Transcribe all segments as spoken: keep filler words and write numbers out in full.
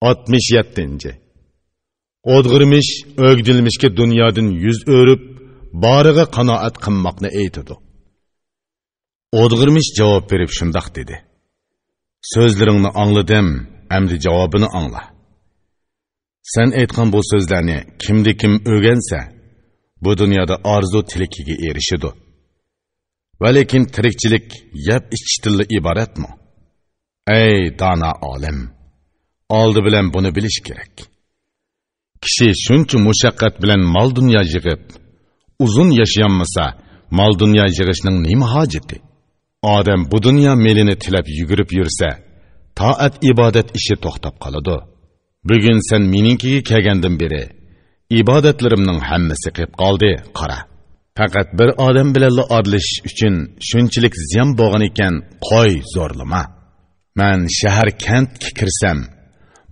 ئاتمىش يەتتىنچى. ئودغىرمىش ئۆگدىلمىشكە دۇنيادىن يۈز ئۆرۈپ، بارىغا قانائەت قىلماقنى ئېيتىدۇ. ئودغىرمىش جاۋاب بېرىپ شۇنداق دېدى: سۆزلىرىڭنى ئاڭلىدىم، ئەمدى جاۋابىنى ئاڭلا. سەن ئېيتقان بۇ سۆزلەرنى كىمدە كىم ئۆگەنسە، بۇ دۇنيادا ئارزۇ تىلىكىگە ئېرىشىدۇ. ۋەلىكىن تىرىكچىلىك يەپ ئىچىشتىنلا ئىبارەتمۇ؟ ئەي دانا ئالىم! ئالدى بىلەن بۇنى بىلىش كېرەك. كىشى شۇنچە مۇشەققەت بىلەن مال-دۇنيا يىغىپ، ئۇزۇن ياشىيالمىسا، مال-دۇنيا يىغىشنىڭ نېمە ھاجىتى؟ ئادەم بۇ دۇنيا مېلىنى تىلەپ يۈگۈرۈپ يۈرسە، تائەت-ئىبادەت ئىشى توختاپ قالىدۇ. بۈگۈن سەن مېنىڭكىگە كەلگەندىن بېرى، ئىبادەتلىرىمنىڭ ھەممىسى قېپ قالدى، قارا. پەقەت بىر ئادەم بىلەنلا ئارىلىشىش ئۈچۈن شۇنچىلىك زىيان بولغان ئىكەن، قوي، زورلىما. مەن شەھەر-كەنتكە كىرسەم،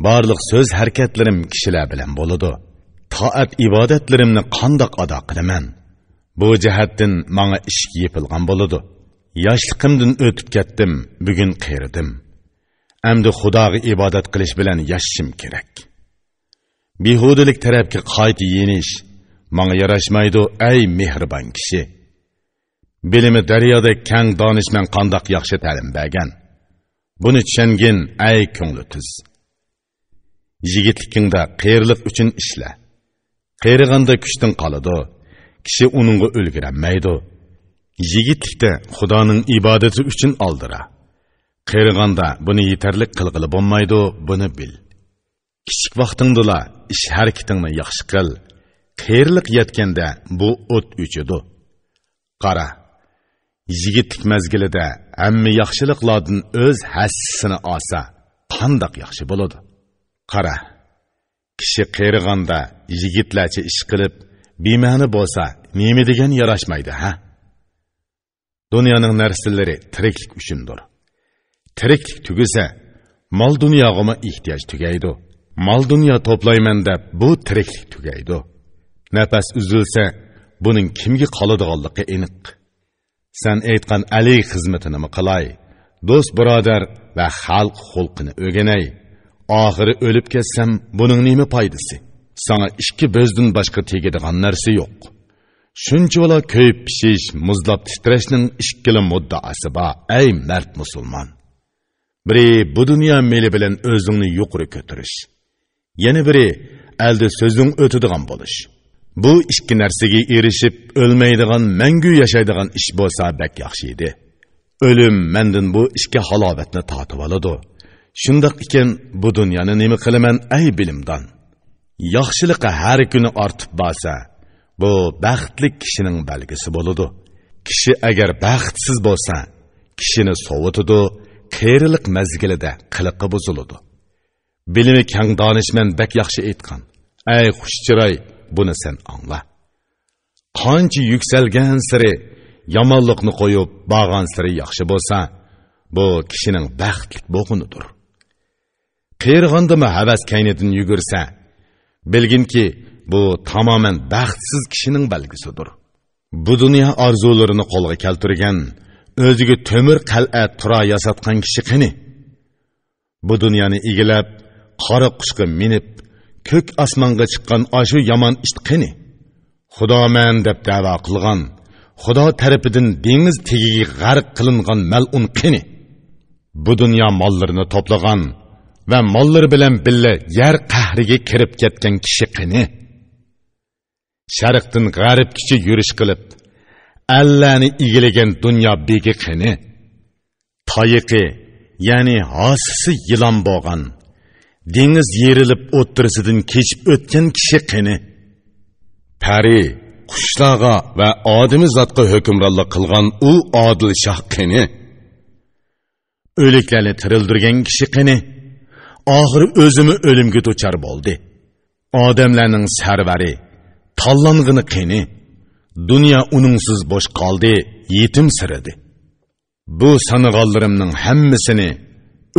بارلىق سۆز-ھەرىكەتلىرىم كىشىلەر بىلەن بولىدۇ. تائەت-ئىبادەتلىرىمنى قانداق ئادا قىلىمەن؟ بۇ جەھەتتىن ماڭا ئىشىك يېپىلغان بولىدۇ. ياشلىقىمدىن ئۆتۈپ كەتتىم، بۈگۈن قېرىدىم. ئەمدى خۇداغا ئىبادەت قىلىش بىلەن ياشىشىم كېرەك. بىھۇدىلىك تەرەپكە قايتا يېنىش ماڭا ياراشمايدۇ، ئەي مېھرىبان كىشى! بىلىمى دەريادەك كەڭ دانىشمەن قانداق ياخشى تەلىم بەرگەن! بۇنى چۈشەنگىن، ئەي كۆڭلى تۈز! يىگىتلىكىڭدە قېرىلىق ئۈچۈن ئىشلە. قېرىغاندا كۈچتىن قالىدۇ، كىشى ئۇنىڭغا ئۈلگۈرەلمەيدۇ. يىگىتلىكتە خۇدانىڭ ئىبادىتى ئۈچۈن ئالدىرا. قېرىغاندا بۇنى يېتەرلىك قىلغىلى بولمايدۇ، بۇنى بىل. كىچىك ۋاقتىڭدىلا ئىش-ھەرىكىتىڭنى ياخشى قىل، قېرىلىق يەتكەندە بۇ ئوت ئۆچىدۇ. قارا، يىگىتلىك مەزگىلىدە ھەممە ياخشىلىقلاردىن ئۆز ھەسسىسىنى ئالسا، قانداق ياخشى بولىدۇ. قارا، كىشى قېرىغاندا يىگىتلەرچە ئىش قىلىپ، بىمەنە بولسا، نېمە دېگەن ياراشمايدۇ، ھە؟ دۇنيانىڭ نەرسىلىرى تىرىكلىك ئۈچۈندۇر. تىرىكلىك تۈگىسە، مال-دۇنياغىمۇ ئېھتىياج تۈگەيدۇ. مال-دۇنيا توپلايمەن دەپ، بۇ تىرىكلىك تۈگەيدۇ. نەپەس ئۈزۈلسە، بۇنىڭ كىمگە قالىدىغانلىقى ئېنىق. سەن ئېيتقان ئەلى خىزمىتىنىمۇ قىلاي، دوست-بۇرادەر ۋە خەلق خۇلقىنى ئۆگىنەي. ئاخىرى ئۆلۈپ كەتسەم، بۇنىڭ نېمە پايدىسى؟ ساڭا ئىككى بۆزدىن باشقا تېگىدىغان نەرسە يوق. شۇنچىۋالا كۆيۈپ پىشىش، مۇزلاپ تىترەشنىڭ ئىككىلا مۇددىئاسى بار، ئەي مەرد مۇسۇلمان! بىرى بۇ دۇنيا مېلى بىلەن ئۆزۈڭنى يۇقىرى كۆتۈرۈش. يەنە بىرى ئەلدە سۆزۈڭ ئۆتىدىغان بولۇش. بۇ ئىككى نەرسىگە ئېرىشىپ، ئۆلمەيدىغان، مەڭگۈ ياشايدىغان ئىش بولسا بەك ياخشى ئىدى. ئۆلۈم مەندىن بۇ ئىككى ھالاۋەتنى تارتىۋالىدۇ. شۇنداق ئىكەن، بۇ دۇنيانى نېمە قىلىمەن، ئەي بىلىمدان؟ ياخشىلىقى ھەر كۈنى ئارتىپ بارسا، بۇ بەختلىك كىشىنىڭ بەلگىسى بولىدۇ. كىشى ئەگەر بەختسىز بولسا، كىشىنى سوۋۇتىدۇ، قېرىلىق مەزگىلىدە قىلىقى بۇزۇلىدۇ. بىلىمى كەڭ دانىشمەن بەك ياخشى ئېيتقان: ئەي خۇش چىراي، بۇنى سەن ئاڭلا. قانچە يۈكسەلگەنسېرى يامانلىقنى قويۇپ، بارغانسېرى ياخشى بولسا، بۇ كىشىنىڭ بەختلىك بولغىنىدۇر. قېرىغاندىمۇ ھەۋەس كەينىدىن يۈگۈرسە، بىلگىنكى، بۇ تامامەن بەختسىز كىشىنىڭ بەلگىسىدۇر. بۇ دۇنيا ئارزۇلىرىنى قولغا كەلتۈرگەن، ئۆزىگە تۆمۈر قەلئە تۇرا ياساتقان كىشى قېنى؟ بۇ دۇنيانى ئىگىلەپ، قارا قۇشقا مىنىپ، كۆك ئاسمانغا چىققان ئاشۇ يامان ئىت قېنى؟ خۇدامەن دەپ دەۋا قىلغان، خۇدا تەرىپىدىن دېڭىز تېگىگە غەرق قىلىنغان مەلئۇن قېنى؟ بۇ دۇنيا ماللىرىنى توپلىغان ۋە ماللىرى بىلەن بىللە يەر قەھرىگە كىرىپ كەتكەن كىشى قېنى؟ شەرقتىن غەربكىچە يۈرۈش قىلىپ، ئەللەرنى ئىگىلىگەن دۇنيا بېگى قېنى؟ تايىقى، يەنى ھاسىسى يىلان بولغان، دېڭىز يېرىلىپ ئوتتۇرىسىدىن كېچىپ ئۆتكەن كىشى قېنى؟ پەرى، قۇشلارغا ۋە ئادىمىزاتقا ھۆكۈمرانلىق قىلغان ئۇ ئادىل شاھ قېنى؟ ئۆلۈكلەرنى تىرىلدۈرگەن كىشى قېنى؟ ئاخىرى ئۆزىمۇ ئۆلۈمگە دۇچار بولدى. ئادەملەرنىڭ سەرۋەرى، تاللانغىنى قېنى؟ دۇنيا ئۇنىڭسىز بوش قالدى، يېتىمسىرىدى. بۇ سانىغانلىرىمنىڭ ھەممىسىنى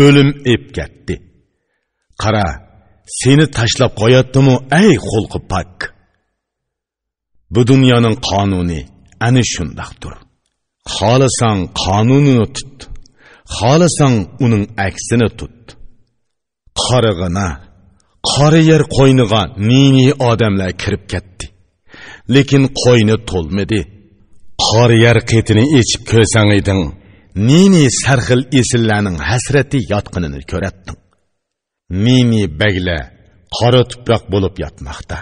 ئۆلۈم ئېپ كەتتى. قارا، سېنى تاشلاپ قوياتتىمۇ، ئەي خۇلقى پاك! بۇ دۇنيانىڭ قانۇنى ئەنە شۇنداقتۇر. خالىساڭ قانۇنىنى تۇت، خالىساڭ ئۇنىڭ ئەكسىنى تۇت. قارىغىنا، قارا يەر قوينىغا نى-نى ئادەملەر كىرىپ كەتتى. لېكىن قوينى تولمىدى. قارا يەر قېتىنى ئېچىپ كۆرسەڭ ئىدىڭ، نى-نى سەرخىل ئېسىللەرنىڭ ھەسرەتتە ياتقىنىنى كۆرەتتىڭ. نى-نى بەگلەر قارا تۇپراق بولۇپ ياتماقتا.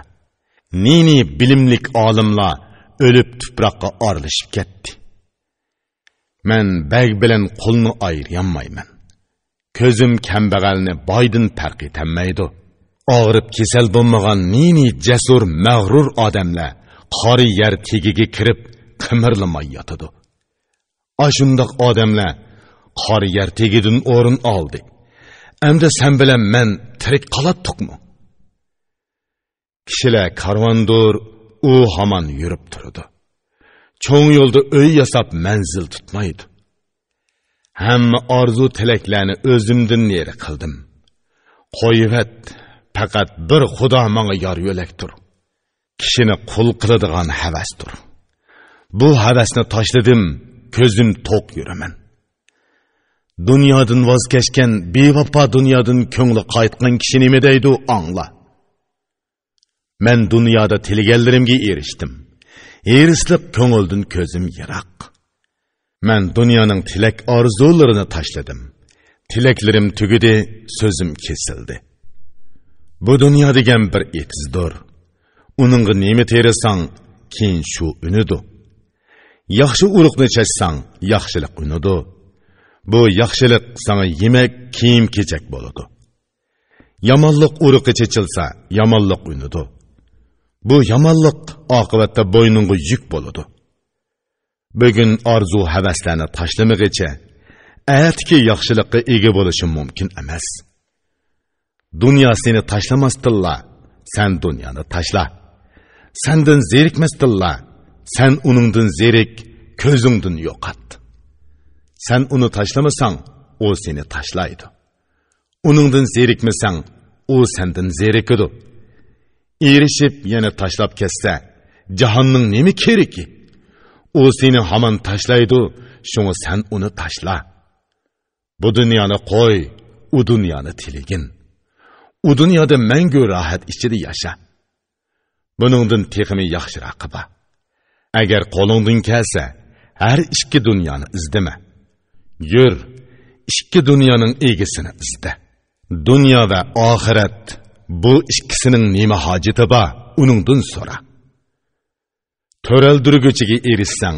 نى-نى بىلىملىك ئالىملار ئۆلۈپ تۇپراققا ئارىلىشىپ كەتتى. مەن بەگ بىلەن قۇلنى ئايرىيالمايمەن. كۆزۈم كەمبەغەلنى بايدىن پەرق ئېتەلمەيدۇ. ئاغرىپ كېسەل بولمىغان نى-نى جەسۇر، مەغرۇر ئادەملەر قارا يەر تېگىگە كىرىپ قىمىرلىماي ياتىدۇ. ئاشۇنداق ئادەملەر قارا يەر تېگىدىن ئورۇن ئالدى. ئەمدى سەن بىلەن مەن تىرىك قالاتتۇقمۇ؟ كىشىلەر كارۋاندۇر، ئۇ ھامان يۈرۈپ تۇرىدۇ. چوڭ يولدا ئۆي ياساپ مەنزىل تۇتمايدۇ. ھەممە ئارزۇ تىلەكلەرنى ئۆزۈمدىن نېرى قىلدىم. قويۇۋەت، پەقەت بىر خۇدا ماڭا يار يۆلەكتۇر. كىشىنى قۇل قىلىدىغان ھەۋەستۇر. بۇ ھەۋەسنى تاشلىدىم، كۆزۈم توق يۈرىمەن. دۇنيادىن ۋاز كەچكەن، بىۋاپا دۇنيادىن كۆڭلى قايتقان كىشى نېمە دەيدۇ، ئاڭلا. مەن دۇنيادا تىلىگەنلىرىمگە ئېرىشتىم. ھېرىسلىق كۆڭۈلدىن كۆزۈم يىراق. مەن دۇنيانىڭ تىلەك ئارزۇلىرىنى تاشلىدىم. تىلەكلىرىم تۈگىدى، سۆزۈم كېسىلدى. بۇ دۇنيا دېگەن بىر ئېتىزدۇر. ئۇنىڭغا نېمە تېرىساڭ، كېيىن شۇ ئۈنىدۇ. ياخشى ئۇرۇقنى چاچساڭ، ياخشىلىق ئۈنىدۇ. بۇ ياخشىلىق ساڭا يېمەك، كىيىم-كېچەك بولىدۇ. يامانلىق ئۇرۇقى چېچىلسا، يامانلىق ئۈنىدۇ. بۇ يامانلىق ئاقىۋەتتە بوينۇڭغا يۈك بولىدۇ. بۈگۈن ئارزۇ-ھەۋەسلەرنى تاشلىمىغىچە، ئەتىكى ياخشىلىققا ئىگە بولۇشۇم مۇمكىن ئەمەس. دۇنيا سېنى تاشلىماستىنلا، سەن دۇنيانى تاشلا. سەندىن زېرىكمەستىنلا، سەن ئۇنىڭدىن زېرىك، كۆزۈڭدىن يوقات. سەن ئۇنى تاشلىمىساڭ، ئۇ سېنى تاشلايدۇ. ئۇنىڭدىن زېرىكمىسەڭ، ئۇ سەندىن زېرىكىدۇ. ئېرىشىپ يەنە تاشلاپ كەتسە، جاھاننىڭ نېمە كېرىكى؟ ئۇ سېنى ھامان تاشلايدۇ، شۇڭا سەن ئۇنى تاشلا. بۇ دۇنيانى قوي، ئۇ دۇنيانى تىلىگىن. ئۇ دۇنيادا مەڭگۈ راھەت ئىچىدە ياشا. بۇنىڭدىن تېخىمۇ ياخشىراقى بار. ئەگەر قولۇڭدىن كەلسە، ھەر ئىككى دۇنيانى ئىزدىمە. يۈر، ئىككى دۇنيانىڭ ئىگىسىنى ئىزدە. دۇنيا ۋە ئاخىرەت، بۇ ئىككىسىنىڭ نېمە ھاجىتى بار، ئۇنىڭدىن سورا. تۆرەلدۈرگۈچىگە ئېرىشسەڭ،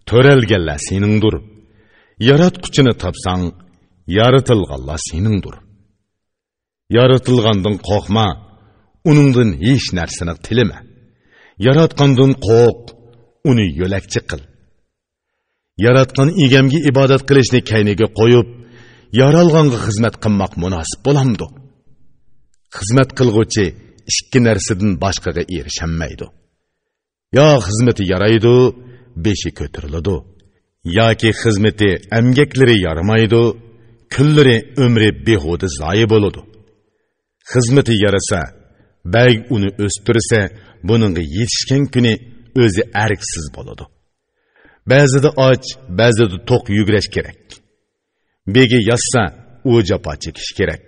تۆرەلگەنلەر سېنىڭدۇر. ياراتقۇچىنى تاپساڭ، يارىتىلغانلار سېنىڭدۇر. يارىتىلغاندىن قورقما، ئۇنىڭدىن ھېچ نەرسىنى تىلىمە. ياراتقاندىن قورق، ئۇنى يۆلەكچى قىل. ياراتقان ئىگەمگە ئىبادەت قىلىشنى كەينىگە قويۇپ، يارالغانغا خىزمەت قىلماق مۇناسىپ بولامدۇ؟ خىزمەت قىلغۇچى ئىككى نەرسىدىن باشقىغا ئېرىشەلمەيدۇ. يا خىزمىتى يارايدۇ، بېشى كۆتۈرۈلىدۇ. ياكى خىزمىتى، ئەمگەكلىرى يارىمايدۇ، كۈنلىرى، ئۆمرى بىھۇدە زايە بولىدۇ. خىزمىتى يارىسا، بەگ ئۇنى ئۆستۈرسە، بۇنىڭغا يېتىشكەن كۈنى ئۆزى ئەركسىز بولىدۇ. بەزىدە ئاچ، بەزىدە توق يۈگۈرۈش كېرەك. بېگى ياتسا، ئۇ جاپا چېكىشى كېرەك.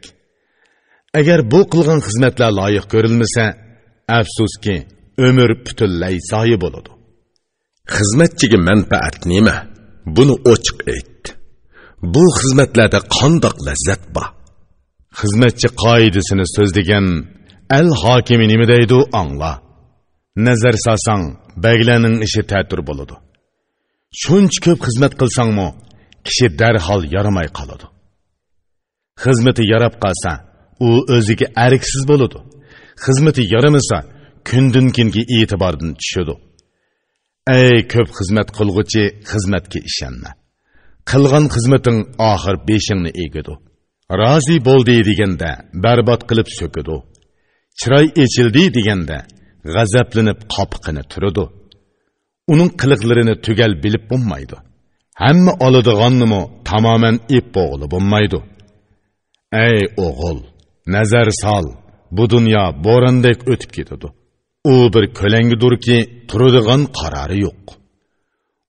ئەگەر بۇ قىلغان خىزمەتلەر لايىق كۆرۈلمىسە، ئەپسۇسكى، ئۆمۈر پۈتۈنلەي زايە بولىدۇ. خىزمەتچىگە مەنپەئەت نېمە؟ بۇنى ئوچۇق ئېيت. بۇ خىزمەتلەردە قانداق لەززەت بار؟ خىزمەتچى قائىدىسىنى سۆزلىگەن ئەل ھاكىمى نېمە دەيدۇ، ئاڭلا. نەزەر سالساڭ، بەگلەرنىڭ ئىشى تەتۈر بولىدۇ. شۇنچە كۆپ خىزمەت قىلساڭمۇ، كىشى دەرھال يارىماي قالىدۇ. خىزمىتى ياراپ قالسا، ئۇ ئۆزىگە ئەركسىز بولىدۇ. خىزمىتى يارىمىسا، كۈندىن-كۈنگە ئېتىباردىن چۈشىدۇ. ئەي كۆپ خىزمەت قىلغۇچى، خىزمەتكە ئىشەنمە. قىلغان خىزمىتىڭ ئاخىر بېشىڭنى ئېگىدۇ. رازى بولدى دېگەندە، بەربات قىلىپ سۆكىدۇ. چىراي ئېچىلدى دېگەندە، غەزەپلىنىپ قاپىقىنى تۈرىدۇ. ئۇنىڭ قىلىقلىرىنى تۈگەل بىلىپ بولمايدۇ. ھەممە ئالىدىغاننىمۇ تامامەن ئېپ بوغىلى بولمايدۇ. ئەي ئوغۇل، نەزەر سال، بۇ دۇنيا بوراندەك ئۆتۈپ كېتىدۇ. ئۇ بىر كۆلەڭگىدۇركى، تۇرىدىغان قارارى يوق.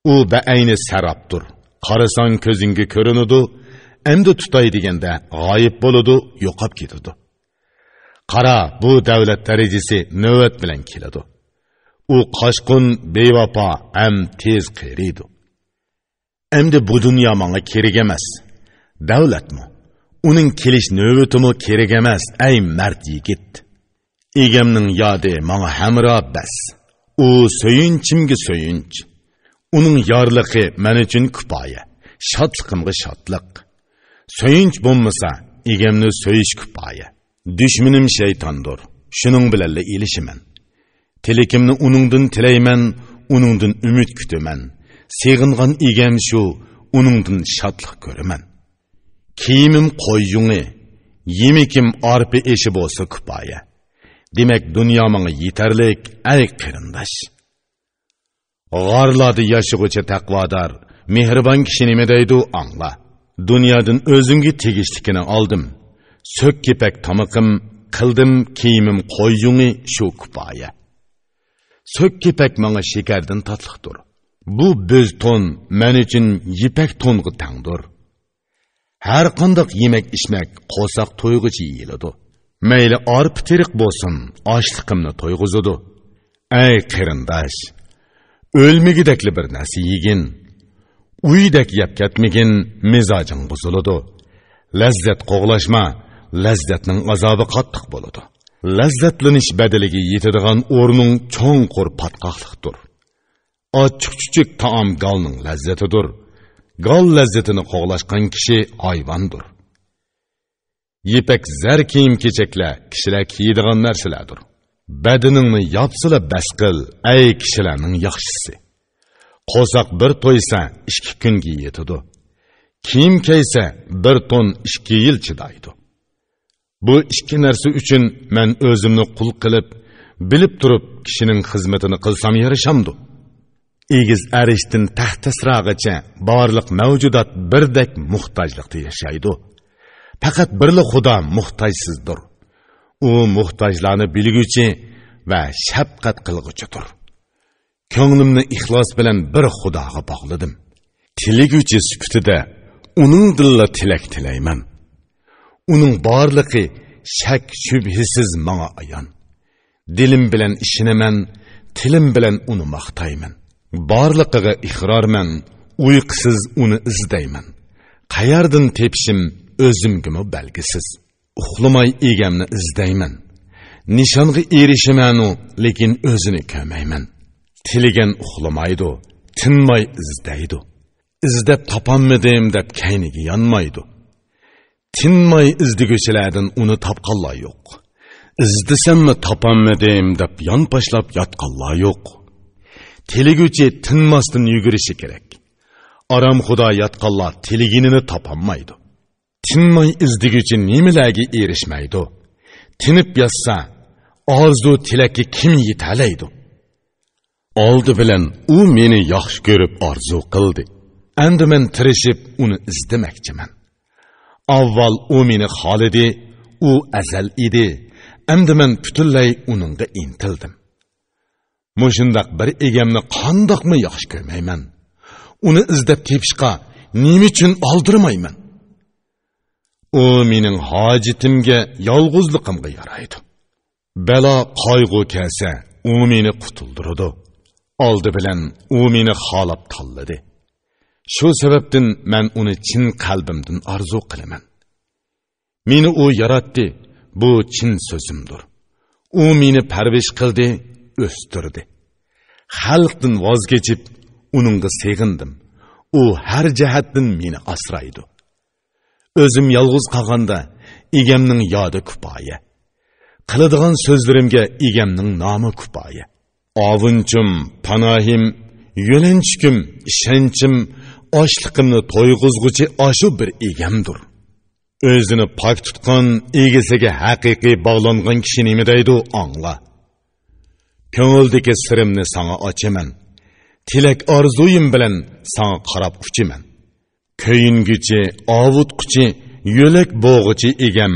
ئۇ بەئەينى سەراپتۇر. قارىساڭ كۆزۈڭگە كۆرۈنىدۇ، ئەمدى تۇتاي دېگەندە غايىب بولىدۇ، يوقاپ كېتىدۇ. قارا، بۇ دەۋلەت دەرىجىسى نۆۋەت بىلەن كېلىدۇ. ئۇ قاچقۇن، بىۋاپا ھەم تېز قېرىيدۇ. ئەمدى بۇ دۇنيا ماڭا كېرەك ئەمەس. دەۋلەتمۇ، ئۇنىڭ كېلىش نۆۋىتىمۇ كېرەك ئەمەس، ئەي مەرد يىگىت! ئىگەمنىڭ يادى ماڭا ھەمراھ بەس. ئۇ سۆيۈنچۈمگە سۆيۈنچ. ئۇنىڭ يارلىقى مەن ئۈچۈن كۇپايە، شادلىقىمغا شادلىق. سۆيۈنچ بولمىسا، ئىگەمنى سۆيۈش كۇپايە. دۈشمىنىم شەيتاندۇر، شۇنىڭ بىلەنلا ئېلىشىمەن. تىلىكىمنى ئۇنىڭدىن تىلەيمەن، ئۇنىڭدىن ئۈمىد كۈتىمەن. سېغىنغان ئىگەم شۇ، ئۇنىڭدىن شادلىق كۆرىمەن. كىيىمىم قوي يۇڭى، يېمىكىم ئارپا ئېشى بولسا كۇپايە. دېمەك، دۇنيا ماڭا يېتەرلىك، ئەي قېرىنداش! غارلاردا ياشىغۇچە تەقۋادار، مېھرىبان كىشى نېمە دەيدۇ، ئاڭلا. دۇنيادىن ئۆزۈمگە تېگىشلىكىنى ئالدىم. سۆك كېپەك تامىقىم، قىلدىم كىيىمىم قوي يۇڭى، شۇ كۇپايە. سۆك كېپەك ماڭا شېكەردىن تاتلىقتۇر. بۇ بۆز تون مەن ئۈچۈن يىپەك تونغا تەڭدۇر. ھەر قانداق يېمەك-ئىچمەك قورساق تويغۇچە يېيىلىدۇ. مەيلى ئارپا تېرىق بولسۇن، ئاشلىقىمنى تويغۇزىدۇ. ئەي قېرىنداش، ئۆلمىگۈدەكلا بىر نەرسە يېگىن. ئۇيدەك يەپ كەتمىگىن، مىزاجىڭ بۇزۇلىدۇ. لەززەت قوغلاشما، لەززەتنىڭ ئازابى قاتتىق بولىدۇ. لەززەتلىنىش بەدىلىگە يېتىدىغان ئورنۇڭ چوڭقۇر پاتقاقلىقتۇر. ئاچچىق-چۈچۈك تائام گالنىڭ لەززىتىدۇر. گال لەززىتىنى قوغلاشقان كىشى ھايۋاندۇر. يىپەك زەر كىيىم-كېچەكلەر كىشىلەر كىيىدىغان نەرسىلەردۇر. بەدىنىڭنى ياپسىلا بەس قىل، ئەي كىشىلەرنىڭ ياخشىسى. قورساق بىر تويسا، ئىككى كۈنگە يېتىدۇ. كىيىم كىيسە، بىر تون ئىككى يىل چىدايدۇ. بۇ ئىككى نەرسە ئۈچۈن مەن ئۆزۈمنى قۇل قىلىپ، بىلىپ تۇرۇپ كىشىنىڭ خىزمىتىنى قىلسام يارىشامدۇ؟ ئېگىز ئەرشتىن تەختىسراغىچە بارلىق مەۋجۇدات بىردەك موھتاجلىقتا ياشايدۇ. پەقەت بىرلا خۇدا موھتاجسىزدۇر. ئۇ موھتاجلارنى بىلگۈچى ۋە شەپقەت قىلغۇچىدۇر. كۆڭلۈمنى ئىخلاس بىلەن بىر خۇداغا باغلىدىم. تىلىگۈچى سۈپىتىدە ئۇنىڭدىنلا تىلەك تىلەيمەن. ئۇنىڭ بارلىقى شەك-شۈبھىسىز ماڭا ئايان. دىلىم بىلەن ئىشىنىمەن، تىلىم بىلەن ئۇنى ماختايمەن. بارلىقىغا ئىقرارمەن، ئۇيقۇسىز ئۇنى ئىزدەيمەن. قەيەردىن تېپىشىم ئۆزۈمگىمۇ بەلگىسىز. ئۇخلىماي ئىگەمنى ئىزدەيمەن. نىشانغا ئېرىشىمەنۇ، لېكىن ئۆزىنى كۆرمەيمەن. تىلىگەن ئۇخلىمايدۇ، تىنماي ئىزدەيدۇ. ئىزدەپ تاپالمىدىم دەپ كەينىگە يانمايدۇ. تىنماي ئىزدىگۈچىلەردىن ئۇنى تاپقانلار يوق. ئىزدىسەممۇ تاپالمىدىم دەپ يانپاشلاپ ياتقانلار يوق. تىلىگۈچى تىنماستىن يۈگۈرۈشى كېرەك. ئارامخۇدا ياتقانلار تىلىگىنىنى تاپالمايدۇ. تىنماي ئىزدىگۈچى نېمىلەرگە ئېرىشمەيدۇ؟ تىنىپ ياتسا، ئارزۇ تىلەككە كىم يېتەلەيدۇ؟ ئالدى بىلەن ئۇ مېنى ياخشى كۆرۈپ ئارزۇ قىلدى. ئەمدى مەن تىرىشىپ ئۇنى ئىزدىمەكچىمەن. ئاۋۋال ئۇ مېنى خالىدى، ئۇ ئەزەل ئىدى. ئەمدى مەن پۈتۈنلەي ئۇنىڭغا ئىنتىلدىم. مۇشۇنداق بىر ئىگەمنى قانداقمۇ ياخشى كۆرمەيمەن؟ ئۇنى ئىزدەپ تېپىشقا نېمە ئۈچۈن ئالدىرىمايمەن؟ ئۇ مېنىڭ ھاجىتىمگە، يالغۇزلۇقۇمغا يارايدۇ. بەلا، قايغۇ كەلسە، ئۇ مېنى قۇتۇلدۇرىدۇ. ئالدى بىلەن ئۇ مېنى خالاپ تاللىدى. شۇ سەۋەبتىن مەن ئۇنى چىن قەلبىمدىن ئارزۇ قىلىمەن. مېنى ئۇ ياراتتى، بۇ چىن سۆزۈمدۇر. ئۇ مېنى پەرۋىش قىلدى، ئۆستۈردى. خەلقتىن ۋاز كېچىپ، ئۇنىڭغا سېغىندىم. ئۇ ھەر جەھەتتىن مېنى ئاسرايدۇ. ئۆزۈم يالغۇز قالغاندا، ئىگەمنىڭ يادى كۇپايە. قىلىدىغان سۆزلىرىمگە ئىگەمنىڭ نامى كۇپايە. ئاۋۇنچۇم، پاناھىم، يۆلەنچۈكۈم، ئىشەنچىم، ئاشلىقىمنى تويغۇزغۇچى ئاشۇ بىر ئىگەمدۇر. ئۆزىنى پاك تۇتقان، ئىگىسىگە ھەقىقىي باغلانغان كىشى نېمە دەيدۇ، ئاڭلا. كۆڭۈلدىكى سىرىمنى ساڭا ئاچىمەن. تىلەك-ئارزۇيۇم بىلەن ساڭا قاراپ ئۇچىمەن. كۆيۈنگۈچى، ئاۋۇتقۇچى، يۆلەك بوغۇچى ئىگەم،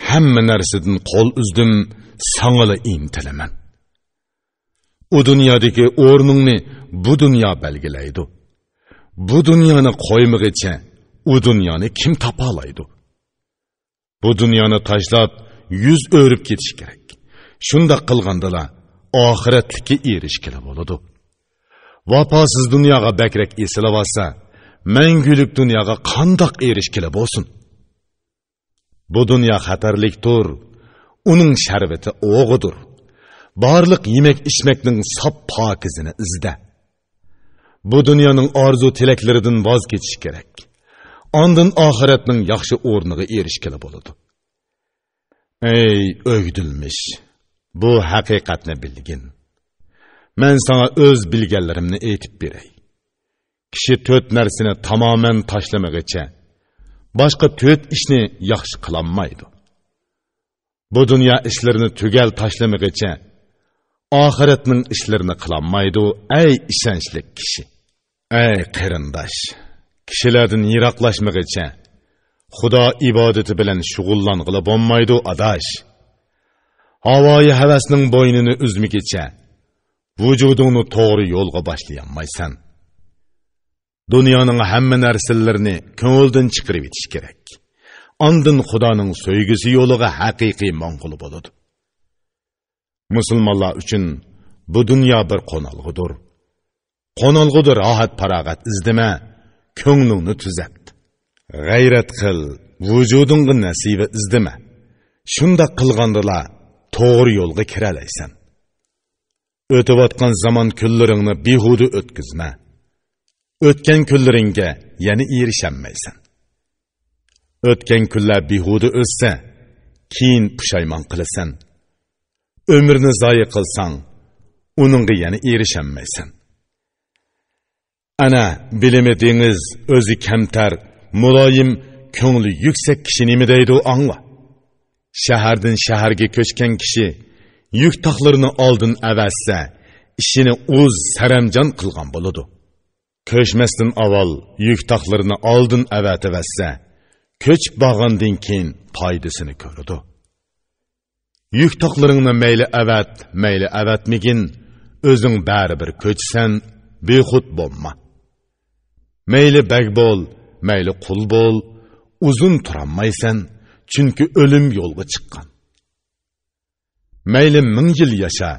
ھەممە نەرسىدىن قول ئۈزدۈم، ساڭىلا ئىنتىلىمەن. ئۇ دۇنيادىكى ئورنۇڭنى بۇ دۇنيا بەلگىلەيدۇ. بۇ دۇنيانى قويمىغىچە، ئۇ دۇنيانى كىم تاپالايدۇ؟ بۇ دۇنيانى تاشلاپ، يۈز ئۆرۈپ كېتىش كېرەك. شۇنداق قىلغاندىلا ئاخىرەتلىككە ئېرىشكىلى بولىدۇ. ۋاپاسىز دۇنياغا بەكرەك ئېسىلىۋالسا، مەڭگۈلۈك دۇنياغا قانداق ئېرىشكىلى بولسۇن؟ بۇ دۇنيا خەتەرلىكتۇر، ئۇنىڭ شەربىتى ئوغىدۇر. بارلىق يېمەك-ئىچمەكنىڭ ساپ پاكىزىنى ئىزدە. بۇ دۇنيانىڭ ئارزۇ-تىلەكلىرىدىن ۋاز كېچىش كېرەك. ئاندىن ئاخىرەتنىڭ ياخشى ئورنىغا ئېرىشكىلى بولىدۇ. ئەي ئۆگدۈلمىش، بۇ ھەقىقەتنى بىلگىن. مەن ساڭا ئۆز بىلگەنلىرىمنى ئېيتىپ بېرەي. كىشى تۆت نەرسىنى تامامەن تاشلىمىغىچە، باشقا تۆت ئىشنى ياخشى قىلالمايدۇ. بۇ دۇنيا ئىشلىرىنى تۈگەل تاشلىمىغىچە، ئاخىرەتنىڭ ئىشلىرىنى قىلالمايدۇ، ئەي ئىشەنچلىك كىشى. ئەي قېرىنداش، كىشىلەردىن يىراقلاشمىغىچە، خۇدا ئىبادىتى بىلەن شۇغۇللانغىلى بولمايدۇ، ئاداش. ھاۋايى ھەۋەسنىڭ بوينىنى ئۈزمىگىچە، ۋۇجۇدۇڭنى توغرا يولغا باشلىيالمايسەن. دۇنيانىڭ ھەممە نەرسىلىرىنى كۆڭۈلدىن چىقىرىۋېتىش كېرەك. ئاندىن خۇدانىڭ سۆيگۈسى يولىغا ھەقىقىي ماڭغىلى بولىدۇ. مۇسۇلمانلار ئۈچۈن بۇ دۇنيا بىر قونالغۇدۇر. قونالغۇدا راھەت-پاراغەت ئىزدىمە، كۆڭلۈڭنى تۈزەت. غەيرەت قىل، ۋۇجۇدۇڭغا نەسىۋە ئىزدىمە. شۇنداق قىلغاندىلا توغرا يولغا كىرەلەيسەن. ئۆتۈۋاتقان زامان كۈنلىرىڭنى بىھۇدە ئۆتكۈزمە. ئۆتكەن كۈنلىرىڭگە يەنە ئېرىشەلمەيسەن. ئۆتكەن كۈنلەر بىھۇدە ئۆتسە، كېيىن پۇشايمان قىلىسەن. ئۆمۈرنى زايە قىلساڭ، ئۇنىڭغا يەنە ئېرىشەلمەيسەن. ئەنە، بىلىمى دېڭىز، ئۆزى كەمتەر، مۇلايىم، كۆڭلى يۈكسەك كىشى نېمە دەيدۇ، ئاڭلا. شەھەردىن شەھەرگە كۆچكەن كىشى يۈك تاقلىرىنى ئالدىن ئەۋەتسە، ئىشىنى ئۇز، سەرەمجان قىلغان بولىدۇ. كۆچمەستىن ئاۋۋال يۈك تاقلىرىنى ئالدىن ئەۋەتىۋەتسە، كۆچۈپ بارغاندىن كېيىن پايدىسىنى كۆرىدۇ. يۈك تاقلىرىڭنى مەيلى ئەۋەت، مەيلى ئەۋەتمىگىن، ئۆزۈڭ بەرىبىر كۆچىسەن، بىخۇد بولما. مەيلى بەگ بول، مەيلى قۇل بول، ئۇزۇن تۇرالمايسەن، چۈنكى ئۆلۈم يولغا چىققان. مەيلى مىڭ يىل ياشا،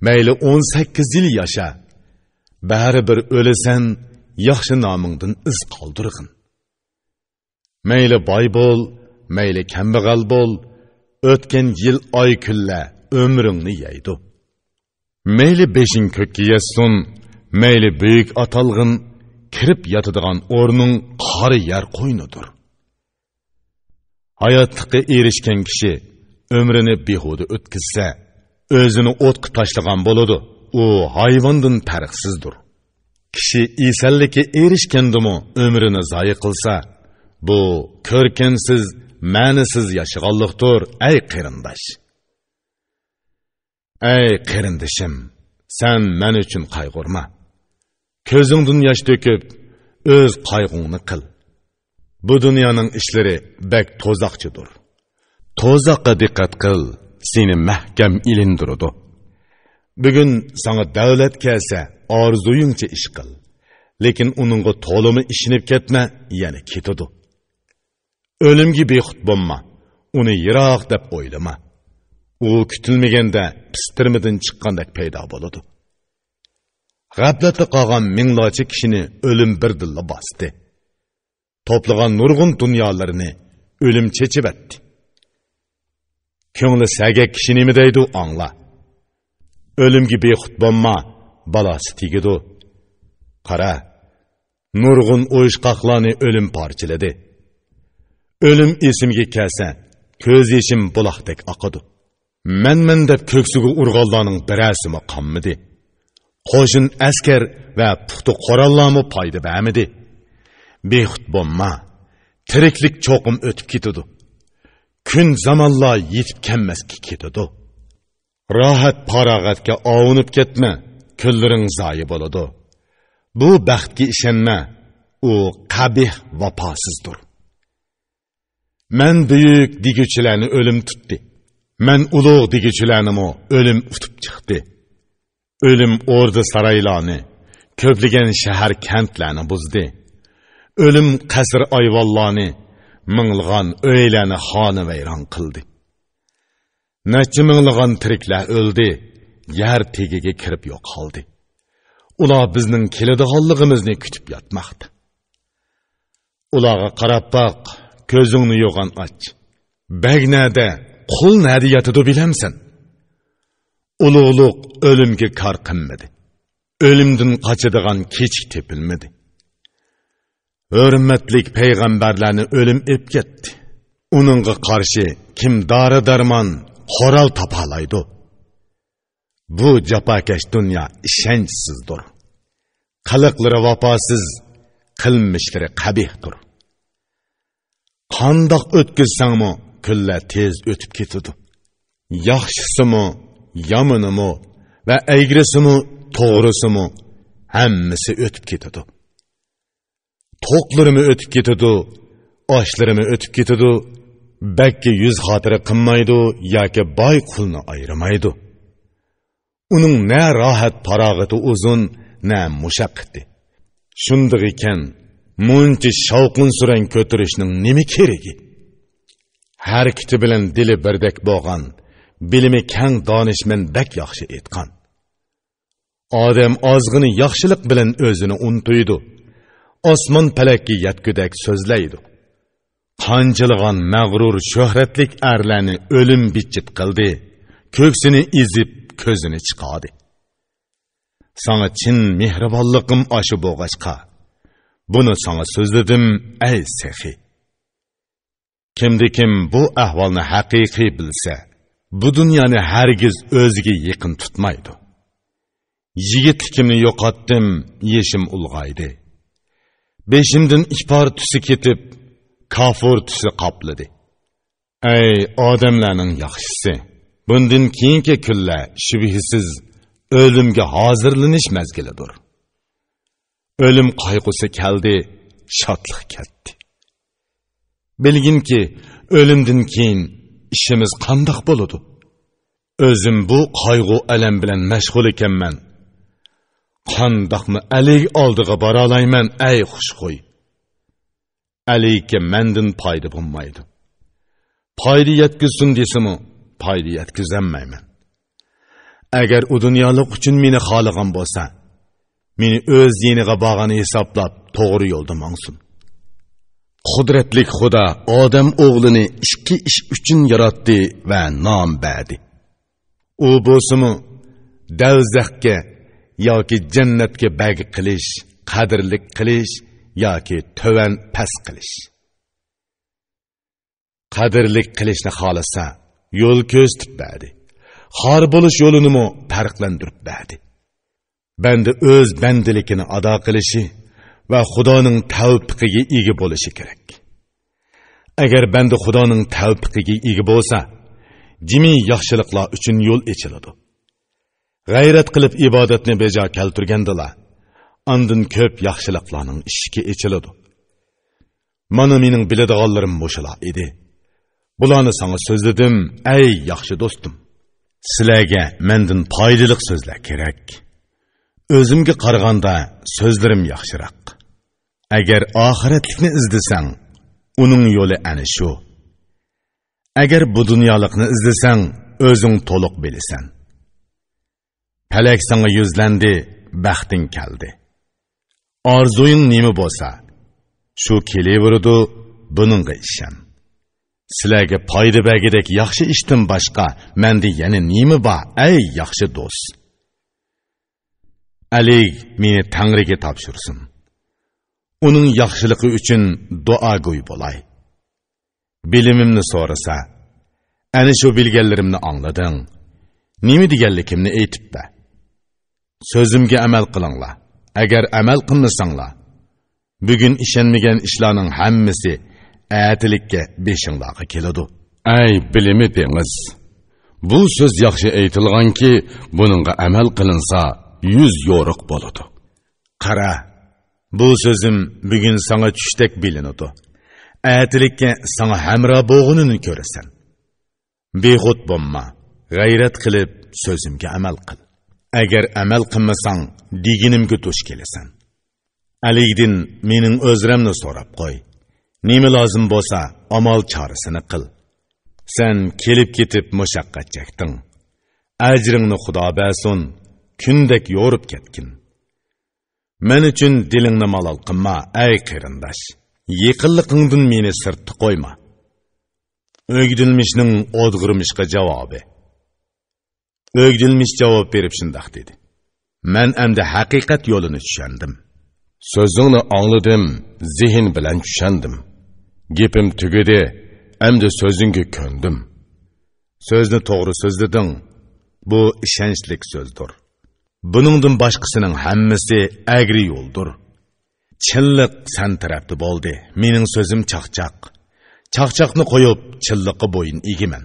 مەيلى ئون سەككىز يىل ياشا، بەرىبىر ئۆلىسەن، ياخشى نامىڭدىن ئىز قالدۇرغىن. مەيلى باي بول، مەيلى كەمبەغەل بول، ئۆتكەن يىل، ئاي، كۈنلەر ئۆمرۈڭنى يەيدۇ. مەيلى بېشىڭ كۆككە يەتسۇن، مەيلى بۈيۈك ئاتالغىن، كىرىپ ياتىدىغان ئورنۇڭ قارا يەر قوينىدۇر. ھاياتلىققا ئېرىشكەن كىشى ئۆمرىنى بىھۇدە ئۆتكۈزسە، ئۆزىنى ئوتقا تاشلىغان بولىدۇ. ئۇ ھايۋاندىن پەرقسىزدۇر. كىشى ئېسەنلىككە ئېرىشكەندىمۇ ئۆمرىنى زايە قىلسا، بۇ كۆركەمسىز، مەنىسىز ياشىغانلىقتۇر، ئەي قېرىنداش. ئەي قېرىندىشىم، سەن مەن ئۈچۈن قايغۇرما. كۆزۈڭدىن ياش تۆكۈپ، ئۆز قايغۇڭنى قىل. بۇ دۇنيانىڭ ئىشلىرى بەك توزاقچىدۇر. توزاققا دىققەت قىل، سېنى مەھكەم ئىلىندۇرىدۇ. بۈگۈن ساڭا دەۋلەت كەلسە، ئارزۇيۇڭچە ئىش قىل. لېكىن ئۇنىڭغا تولىمۇ ئىشىنىپ كەتمە، يەنە كېتىدۇ. ئۆلۈمگە بىخۇد بولما، ئۇنى يىراق دەپ ئويلىما. ئۇ كۈتۈلمىگەندە پىستىرمىدىن چىققاندەك پەيدا بولىدۇ. غەپلەتتە قالغان مىڭلارچە كىشىنى ئۆلۈم بىردىنلا باستى. توپلىغان نۇرغۇن دۇنيالىرىنى ئۆلۈم چېچىۋەتتى. كۆڭلى سەگەك كىشى نېمە دەيدۇ، ئاڭلا. ئۆلۈمگە بىخۇد بولما، بالاسى تېگىدۇ. قارا، نۇرغۇن ئويۇشقاقلارنى ئۆلۈم پارچىلىدى. ئۆلۈم ئېسىمگە كەلسە، كۆز يېشىم بۇلاقتەك ئاقىدۇ. مەن-مەن دەپ كۆكسىگە ئۇرغانلارنىڭ بىرەرسىمۇ قانمىدى. قوشۇن ئەسكەر ۋە پۇختا قوراللارمۇ پايدا بەرمىدى. بىخۇد بولما، تىرىكلىك چوقۇم ئۆتۈپ كېتىدۇ. كۈن زامانلار يېتىپ كەلمەسكە كېتىدۇ. راھەت-پاراغەتكە ئاۋۇنۇپ كەتمە، كۈنلىرىڭ زايە بولىدۇ. بۇ بەختكە ئىشەنمە، ئۇ قەبىھ، ۋاپاسىزدۇر. مەن بۈيۈك دېگۈچىلەرنى ئۆلۈم تۇتتى. مەن ئۇلۇغ دېگۈچىلەرنىمۇ ئۆلۈم ئۇتۇپ چىقتى. ئۆلۈم ئوردا-سارايلارنى، كۆپلىگەن شەھەر-كەنتلەرنى بۇزدى. ئۆلۈم قەسىر-ئايۋانلارنى، مىڭلىغان ئۆيلەرنى خانىۋەيران قىلدى. نەچچە مىڭلىغان تىرىكلەر ئۆلدى، يەر تېگىگە كىرىپ يوقالدى. ئۇلار بىزنىڭ كېلىدىغانلىقىمىزنى كۈتۈپ ياتماقتا. ئۇلارغا قاراپ باق، كۆزۈڭنى يوغان ئاچ. بەگ نەدە، قۇل نەدە ياتىدۇ بىلەمسەن؟ ئۇلۇغلۇق ئۆلۈمگە كار قىلمىدى. ئۆلۈمدىن قاچىدىغان كېچىك تېپىلمىدى. ھۆرمەتلىك پەيغەمبەرلەرنى ئۆلۈم ئېلىپ كەتتى. ئۇنىڭغا قارشى كىم دارى-دەرمان، قورال تاپالايدۇ؟ بۇ جاپاكەش دۇنيا ئىشەنچسىزدۇر. قىلىقلىرى ۋاپاسىز، قىلمىشلىرى قەبىھتۇر. قانداق ئۆتكۈزسەڭمۇ، كۈنلەر تېز ئۆتۈپ كېتىدۇ. ياخشىسىمۇ، يامىنىمۇ ۋە ئەگرىسىمۇ، توغرىسىمۇ، ھەممىسى ئۆتۈپ كېتىدۇ. توقلىرىمۇ ئۆتۈپ كېتىدۇ، ئاشلىرىمۇ ئۆتۈپ كېتىدۇ. بەگكە يۈز خاتىرە قىلمايدۇ ياكى باي قۇلنى ئايرىمايدۇ. ئۇنىڭ نە راھەت پاراغىتى ئۇزۇن، نە مۇشەققىتى. شۇندىقىكەن، مۇنچە شاۋقۇن-سۈرەڭ كۆتۈرۈشنىڭ نېمە كېرىكى؟ ھەرىكىتى بىلەن دىلى بىردەك بولغان، بىلىمى كەڭ دانىشمەن بەك ياخشى ئېيتقان: «ئادەم ئازغىنە ياخشىلىق بىلەن ئۆزىنى ئۇنتۇيدۇ، ئاسمان پەلەككە يەتكۈدەك سۆزلەيدۇ.» قانچىلىغان مەغرۇر شۆھرەتلىك ئەرلەرنى ئۆلۈم بىتچىت قىلدى، كۆكسىنى ئېزىپ، كۆزىنى چىقاردى. ساڭا چىن مېھرىبانلىقىم ئاشۇ بولغاچقا، بۇنى ساڭا سۆزلىدىم، ئەي سېخىي! كىمدە كىم بۇ ئەھۋالنى ھەقىقىي بىلسە، بۇ دۇنيانى ھەرگىز ئۆزىگە يېقىن تۇتمايدۇ. يىگىتلىكىمنى يوقاتتىم، يېشىم ئۇلغايدى. بېشىمدىن ئىپار تۈسى كېتىپ، كافۇر تۈسى قاپلىدى. ئەي ئادەملەرنىڭ ياخشىسى! بۇندىن كېيىنكى كۈنلەر شۈبھىسىز ئۆلۈمگە ھازىرلىنىش مەزگىلىدۇر. ئۆلۈم قايغۇسى كەلدى، شادلىق كەتتى. بىلگىنكى، ئۆلۈمدىن كېيىن ئىشىمىز قانداق بولىدۇ؟ ئۆزۈم بۇ قايغۇ-ئەلەم بىلەن مەشغۇل ئىكەنمەن. قانداقمۇ ئەلىگ ئالدىغا بارالايمەن، ئەي خۇشخۇي! ئەلىگكە مەندىن پايدا بولمايدۇ. پايدا يەتكۈزسۇن دېسىمۇ، پايدا يەتكۈزەلمەيمەن. ئەگەر ئۇ دۇنيالىق ئۈچۈن مېنى خالىغان بولسا، مېنى ئۆز يېنىغا بارغان ھېسابلاپ، توغرا يولدا ماڭسۇن. قۇدرەتلىك خۇدا ئادەم ئوغلىنى ئىككى ئىش ئۈچۈن ياراتتى ۋە نام بەردى. ئۇ بولسىمۇ، دەۋزەخكە ياكى جەننەتكە بەگ قىلىش، قەدىرلىك قىلىش ياكى تۆۋەن پەس قىلىش. قەدىرلىك قىلىشنى خالىسا، يول كۆرسىتىپ بەردى. خار بولۇش يولىنىمۇ پەرقلەندۈرۈپ بەردى. بەندە ئۆز بەندىلىكىنى ئادا قىلىشى ۋە خۇدانىڭ تەۋپىقىگە ئىگە بولۇشى كېرەك. ئەگەر بەندە خۇدانىڭ تەۋپىقىگە ئىگە بولسا، جىمى ياخشىلىقلار ئۈچۈن يول ئېچىلىدۇ. غەيرەت قىلىپ ئىبادەتنى بېجا كەلتۈرگەندىلا، ئاندىن كۆپ ياخشىلىقلارنىڭ ئىشىكى ئېچىلىدۇ. مانا مېنىڭ بىلىدىغانلىرىم مۇشۇلار ئىدى. بۇلارنى ساڭا سۆزلىدىم، ئەي ياخشى دوستۇم. سىلەرگە مەندىن پايدىلىق سۆزلەر كېرەك. ئۆزۈمگە قارىغاندا سۆزلىرىم ياخشىراق. ئەگەر ئاخىرەتلىكنى ئىزدىسەڭ، ئۇنىڭ يولى ئەنە شۇ. ئەگەر بۇ دۇنيالىقنى ئىزدىسەڭ، ئۆزۈڭ تولۇق بىلىسەن. پەلەك ساڭا يۈزلەندى، بەختىڭ كەلدى. ئارزۇيۇڭ نېمە بولسا، شۇ كېلىۋېرىدۇ، بۇنىڭغا ئىشەن. سىلەرگە پايدا بەرگۈدەك ياخشى ئىشتىن باشقا مەندە يەنە نېمە بار، ئەي ياخشى دوست؟ ئەلىگ مېنى تەڭرىگە تاپشۇرسۇن. ئۇنىڭ ياخشىلىقى ئۈچۈن دۇئاگوي بولاي. بىلىمىمنى سورىسا، ئەنە شۇ بىلگەنلىرىمنى ئاڭلىدىڭ. نېمە دېگەنلىكىمنى ئېيتىپ بەر. سۆزۈمگە ئەمەل قىلىڭلار. ئەگەر ئەمەل قىلمىساڭلار، بۈگۈن ئىشەنمىگەن ئىشلارنىڭ ھەممىسى ئەتىلىككە بېشىڭلارغا كېلىدۇ. ئەي بىلىمى دېڭىز! بۇ سۆز ياخشى ئېيتىلغانكى، بۇنىڭغا ئەمەل قىلىنسا، يۈز يورۇق بولىدۇ. قارا، بۇ سۆزۈم بۈگۈن ساڭا چۈشتەك بىلىنىدۇ. ئەتىلىككە ساڭا ھەمراھ بولغىنىنى كۆرىسەن. بىخۇد بولما، غەيرەت قىلىپ سۆزۈمگە ئەمەل قىل. ئەگەر ئەمەل قىلمىساڭ، دېگىنىمگە دۇچ كېلىسەن. ئەلىگدىن مېنىڭ ئۆزرەمنى سوراپ قوي. نېمە لازىم بولسا، ئامال چارىسىنى قىل. سەن كېلىپ-كېتىپ مۇشەققەت چەكتىڭ. ئەجرىڭنى خۇدا بەرسۇن، كۈندەك يورۇپ كەتكىن. مەن ئۈچۈن دىلىڭنى مالال قىلما، ئەي قېرىنداش. يېقىنلىقىڭدىن مېنى سىرتتا قويما. ئۆگدۈلمىشنىڭ ئودغۇرمىشقا جاۋابى. ئۆگدۈلمىش جاۋاب بېرىپ شۇنداق دېدى: مەن ئەمدى ھەقىقەت يولىنى چۈشەندىم. سۆزۈڭنى ئاڭلىدىم، زېھىن بىلەن چۈشەندىم. گېپىم تۈگىدى، ئەمدى سۆزۈڭگە كۆندۈم. سۆزنى توغرا سۆزلىدىڭ. بۇ ئىشەنچلىك سۆزدۇر. بۇنىڭدىن باشقىسىنىڭ ھەممىسى ئەگرى يولدۇر. چىنلىق سەن تەرەپتە بولدى، مېنىڭ سۆزۈم چاقچاق. چاقچاقنى قويۇپ، چىنلىققا بويۇن ئېگىمەن.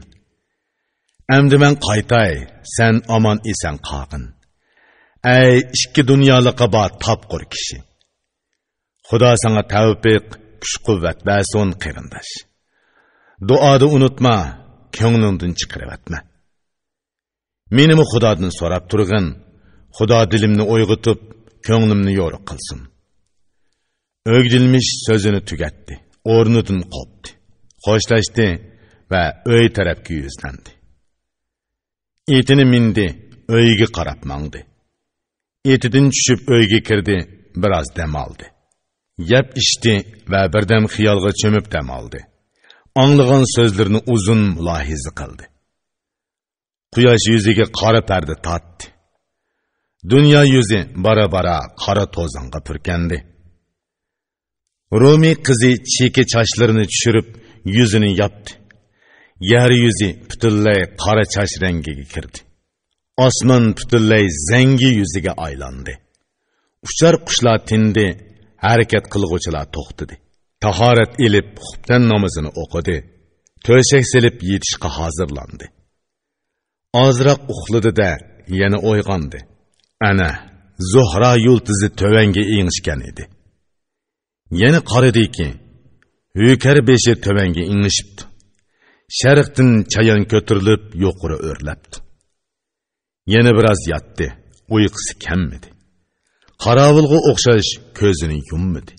ئەمدى مەن قايتاي، سەن ئامان-ئېسەن قالغىن. ئەي ئىككى دۇنيالىقى بار تاپقۇر كىشى! خۇدا ساڭا تەۋپىق، كۈچ-قۇۋۋەت بەرسۇن، قېرىنداش. دۇئادا ئۇنتۇما، كۆڭلۈڭدىن چىقىرىۋەتمە. مېنىمۇ خۇدادىن سوراپ تۇرغىن، خۇدا دىلىمنى ئويغىتىپ، كۆڭلۈمنى يورۇق قىلسۇن. ئۆگدۈلمىش سۆزىنى تۈگەتتى، ئورنىدىن قوپتى، خوشلاشتى ۋە ئۆي تەرەپكە يۈزلەندى. ئېتىنى مىندى، ئۆيىگە قاراپ ماڭدى. ئېتىدىن چۈشۈپ ئۆيگە كىردى، بىراز دەم ئالدى. يەپ ئىچتى ۋە بىردەم خىيالغا چۆمۈپ دەم ئالدى. ئاڭلىغان سۆزلىرىنى ئۇزۇن مۇلاھىزە قىلدى. قۇياش يۈزىگە قارا پەردە تارتتى. دۇنيا يۈزى بارا-بارا قارا توزانغا پۈركەندى. رومىي قىزى چېكە چاچلىرىنى چۈشۈرۈپ، يۈزىنى ياپتى. يەر يۈزى پۈتۈنلەي قارا چاچ رەڭگىگە كىردى. ئاسمان پۈتۈنلەي زەڭگى يۈزىگە ئايلاندى. ئۇچار قۇشلار تىندى، ھەرىكەت قىلغۇچىلار توختىدى. تاھارەت ئېلىپ، خۇپتەن نامىزىنى ئوقۇدى. تۆشەك سېلىپ، يېتىشقا ھازىرلاندى. ئازراق ئۇخلىدى-دە، يەنە ئويغاندى. ئەنە، زۇھرا يۇلتۇزى تۆۋەنگە ئېڭىشكەن ئىدى. يەنە قارىدىكى، ھۆكەر بېشى تۆۋەنگە ئېڭىشىپتۇ. شەرقتىن چايان كۆتۈرۈلۈپ، يۇقىرى ئۆرلەپتۇ. يەنە بىراز ياتتى، ئۇيقۇسى كەممىدى. قاراۋۇلغا ئوخشاش كۆزىنى يۇممىدى.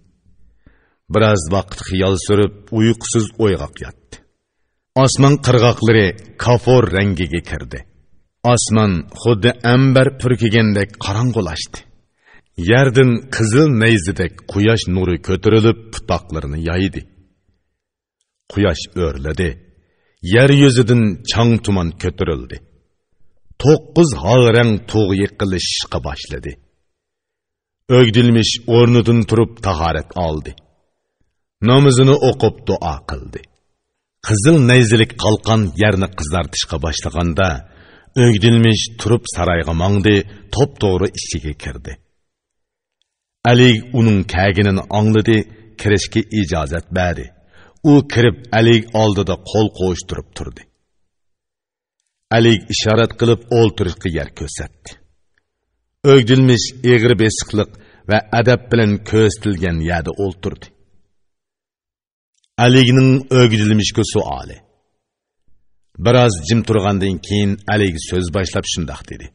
بىراز ۋاقىت خىيال سۈرۈپ، ئۇيقۇسىز ئويغاق ياتتى. ئاسمان قىرغاقلىرى كافۇر رەڭگىگە كىردى. ئاسمان خۇددى ئەمبەر پۈركىگەندەك قاراڭغۇلاشتى. يەردىن قىزىل نەيزىدەك قۇياش نۇرى كۆتۈرۈلۈپ، پۇتاقلىرىنى يايدى. قۇياش ئۆرلىدى. يەر يۈزىدىن چاڭ تۇمان كۆتۈرۈلدى. توققۇز ھال رەڭ تۇغ يېقىلىشىشقا باشلىدى. ئۆگدۈلمىش ئورنىدىن تۇرۇپ تاھارەت ئالدى. نامىزىنى ئوقۇپ دۇئا قىلدى. قىزىل نەيزىلىك قالقان يەرنى قىزارتىشقا باشلىغاندا، ئۆگدۈلمىش تۇرۇپ سارايغا ماڭدى، توپتوغرا ئىچىگە كىردى. ئەلى ئۇنىڭ كەلگىنىنى ئاڭلىدى، كىرىشكە ئىجازەت بەردى. ئۇ كىرىپ ئەلى ئالدىدا قول قوۋۇشتۇرۇپ تۇردى. ئەلى ئىشارەت قىلىپ ئولتۇرۇشقا يەر كۆرسەتتى. ئۆگدۈلمىش ئېغىر بېسىقلىق ۋە ئەدەپ بىلەن كۆرسىتىلگەن يەردە ئولتۇردى. ئەلىگنىڭ ئۆگدۈلمىشكە سوئالى. بىراز جىم تۇرغاندىن كېيىن ئەلىگ سۆز باشلاپ شۇنداق دېدى: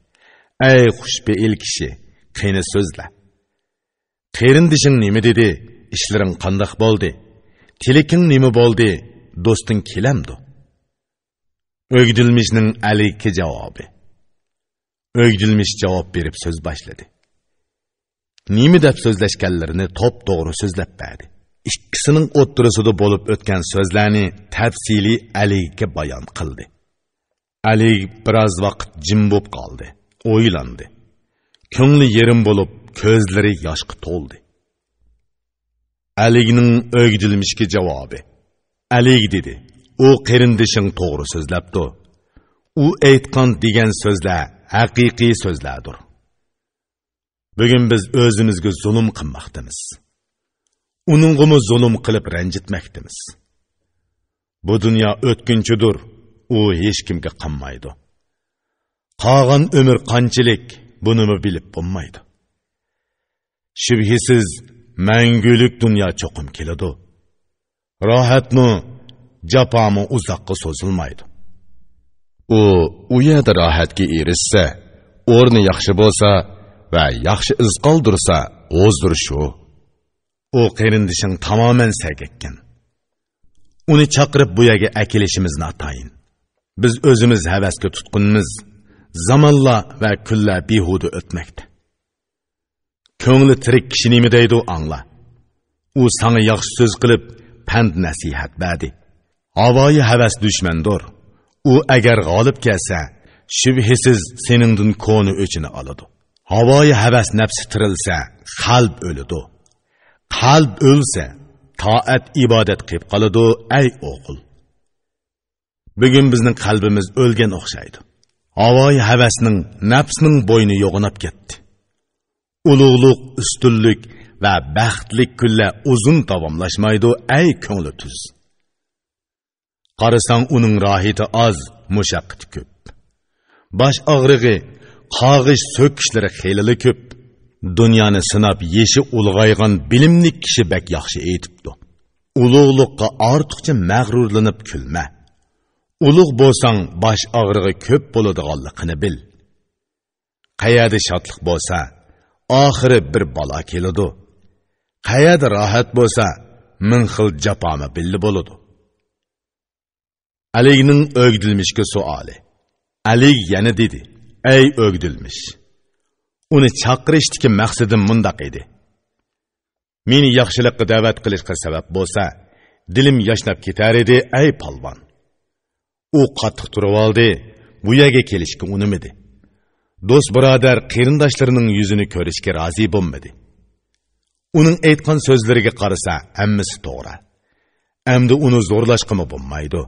ئەي خۇشپېئىل كىشى، قېنى سۆزلە. قېرىندىشىڭ نېمە دېدى؟ ئىشلىرىڭ قانداق بولدى؟ تىلىكىڭ نېمە بولدى؟ دوستۇڭ كېلەمدۇ؟ ئۆگدۈلمىشنىڭ ئەلىگكە جاۋابى. ئۆگدۈلمىش جاۋاب بېرىپ سۆز باشلىدى. نېمە دەپ سۆزلەشكەنلىرىنى توپتوغرا سۆزلەپ بەردى. ئىككىسىنىڭ ئوتتۇرىسىدا بولۇپ ئۆتكەن سۆزلەرنى تەپسىلىي ئەلىگكە بايان قىلدى. ئەلىگ بىراز ۋاقىت جىم بولۇپ قالدى، ئويلاندى. كۆڭلى يېرىم بولۇپ، كۆزلىرى ياشقا تولدى. ئەلىگنىڭ ئۆگدۈلمىشكە جاۋابى. ئەلىگ دېدى: ئۇ قېرىندىشىڭ توغرا سۆزلەپتۇ. ئۇ ئېيتقان دېگەن سۆزلەر ھەقىقىي سۆزلەردۇر. بۈگۈن بىز ئۆزىمىزگە زۇلۇم قىلماقتىمىز. ئۇنىڭغىمۇ زۇلۇم قىلىپ رەنجىتمەكتىمىز. بۇ دۇنيا ئۆتكۈنچىدۇر، ئۇ ھېچكىمگە قالمايدۇ. قالغان ئۆمۈر قانچىلىك، بۇنىمۇ بىلىپ بولمايدۇ. شۈبھىسىز، مەڭگۈلۈك دۇنيا چوقۇم كېلىدۇ. راھەتمۇ، جاپامۇ ئۇزاققا سوزۇلمايدۇ. ئۇ ئۇ يەردە راھەتكە ئېرىشسە، ئورنى ياخشى بولسا ۋە ياخشى ئىز قالدۇرسا، ھۇزۇر شۇ. ئۇ قېرىندىشىڭ تامامەن سەگەككەن. ئۇنى چاقىرىپ بۇ يەرگە ئەكېلىشىمىز ناتايىن. بىز ئۆزىمىز ھەۋەسكە تۇتقۇنمىز، زامانلار ۋە كۈنلەر بىھۇدە ئۆتمەكتە. كۆڭلى تىرىك كىشى نېمە دەيدۇ، ئاڭلا. ئۇ ساڭا ياخشى سۆز قىلىپ، پەند-نەسىھەت بەردى. ھاۋايى ھەۋەس دۈشمەندۇر. ئۇ ئەگەر غالىب كەلسە، شۈبھىسىز سېنىڭدىن كونا ئۆچىنى ئالىدۇ. ھاۋايى ھەۋەس نەپسى تىرىلسە، قەلب ئۆلىدۇ. قەلب ئۆلسە، تائەت-ئىبادەت قېلىپ قالىدۇ، ئەي ئوغۇل. بۈگۈن بىزنىڭ قەلبىمىز ئۆلگەن ئوخشايدۇ. ھاۋايى ھەۋەسنىڭ، نەپسنىڭ بوينى يوغىناپ كەتتى. ئۇلۇغلۇق، ئۈستۈنلۈك ۋە بەختلىك كۈنلەر ئۇزۇن داۋاملاشمايدۇ، ئەي كۆڭلى تۈز. قارىساڭ، ئۇنىڭ راھىتى ئاز، مۇشەققىتى كۆپ. باش ئاغرىقى، قاغىش، سۆكۈشلىرى خېلىلا كۆپ. دۇنيانى سىناپ يېشى ئۇلغايغان بىلىملىك كىشى بەك ياخشى ئېيتىپتۇ: «ئۇلۇغلۇققا ئارتۇقچە مەغرۇرلىنىپ كۈلمە. ئۇلۇغ بولساڭ، باش ئاغرىقى كۆپ بولىدىغانلىقىنى بىل.» قەيەردە شادلىق بولسا، ئاخىرى بىر بالا كېلىدۇ. قەيەردە راھەت بولسا، مىڭ خىل جاپامۇ بىللە بولىدۇ. ئەلىگنىڭ ئۆگدۈلمىشكە سوئالى. ئەلىگ يەنە دېدى: «ئەي ئۆگدۈلمىش! ئۇنى چاقىرىشتىكى مەقسىتىم مۇنداق ئىدى. مېنى ياخشىلىققا دەۋەت قىلىشقا سەۋەب بولسا، دىلىم ياشناپ كېتەر ئىدى، ئەي پالۋان!» ئۇ قاتتىق تۇرۇۋالدى، بۇ يەرگە كېلىشكە ئۇنىمىدى. دوست-بۇرادەر، قېرىنداشلىرىنىڭ يۈزىنى كۆرۈشكە رازى بولمىدى. ئۇنىڭ ئېيتقان سۆزلىرىگە قارىسا، ھەممىسى توغرا. ئەمدى ئۇنى زورلاشقىمۇ بولمايدۇ.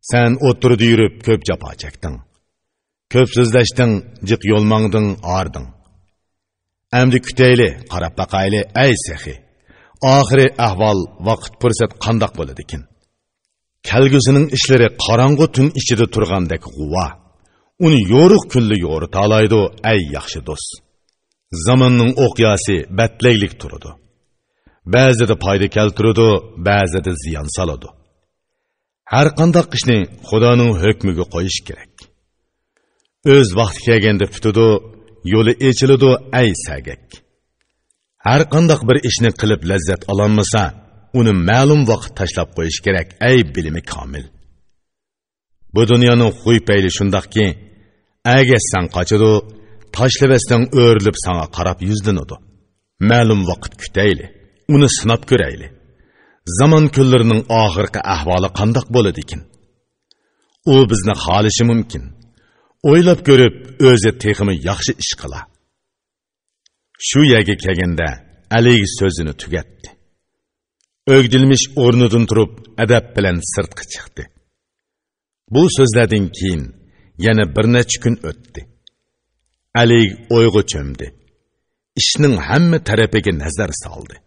سەن ئوتتۇرىدا يۈرۈپ كۆپ جاپا چەكتىڭ. كۆپ سۆزلەشتىڭ، جىق يول ماڭدىڭ، ھاردىڭ. ئەمدى كۈتەيلى، قاراپ باقايلى، ئەي سېخى! ئاخىرى ئەھۋال، ۋاقىت-پۇرسەت قانداق بولىدىكىن؟ كەلگۈسىنىڭ ئىشلىرى قاراڭغۇ تۈن ئىچىدە تۇرغاندەك غۇۋا. ئۇنى يورۇق كۈنلا يورۇتالايدۇ، ئەي ياخشى دوست! زاماننىڭ ئوقياسى بەتلەيلىك تۇرىدۇ. بەزىدە پايدا كەلتۈرىدۇ، بەزىدە زىيان سالىدۇ. ھەر قانداق ئىشنى خۇدانىڭ ھۆكمىگە قويۇش كېرەك. ئۆز ۋاقتى كەلگەندە پۈتىدۇ، يولى ئېچىلىدۇ، ئەي سەگەك! ھەر قانداق بىر ئىشنى قىلىپ لەززەت ئالالمىسا، ئۇنى مەلۇم ۋاقىت تاشلاپ قويۇش كېرەك، ئەي بىلىمى كامىل! بۇ دۇنيانىڭ خۇي-پەيلى شۇنداقكى، ئەگەشسەڭ قاچىدۇ، تاشلىۋەتسەڭ ئۆرۈلۈپ ساڭا قاراپ يۈزلىنىدۇ. مەلۇم ۋاقىت كۈتەيلى، ئۇنى سىناپ كۆرەيلى. زامان كۈنلىرىنىڭ ئاخىرقى ئەھۋالى قانداق بولىدىكىن؟ ئۇ بىزنى خالىشى مۇمكىن. ئويلاپ كۆرۈپ، ئۆزى تېخىمۇ ياخشى ئىش قىلا. شۇ يەرگە كەلگەندە، ئەلىگ سۆزىنى تۈگەتتى. ئۆگدۈلمىش ئورنىدىن تۇرۇپ، ئەدەپ بىلەن سىرتقا چىقتى. بۇ سۆزلەردىن كېيىن يەنە بىر نەچچە كۈن ئۆتتى. ئەلىگ ئويغا چۆمدى. ئىشنىڭ ھەممە تەرىپىگە نەزەر سالدى.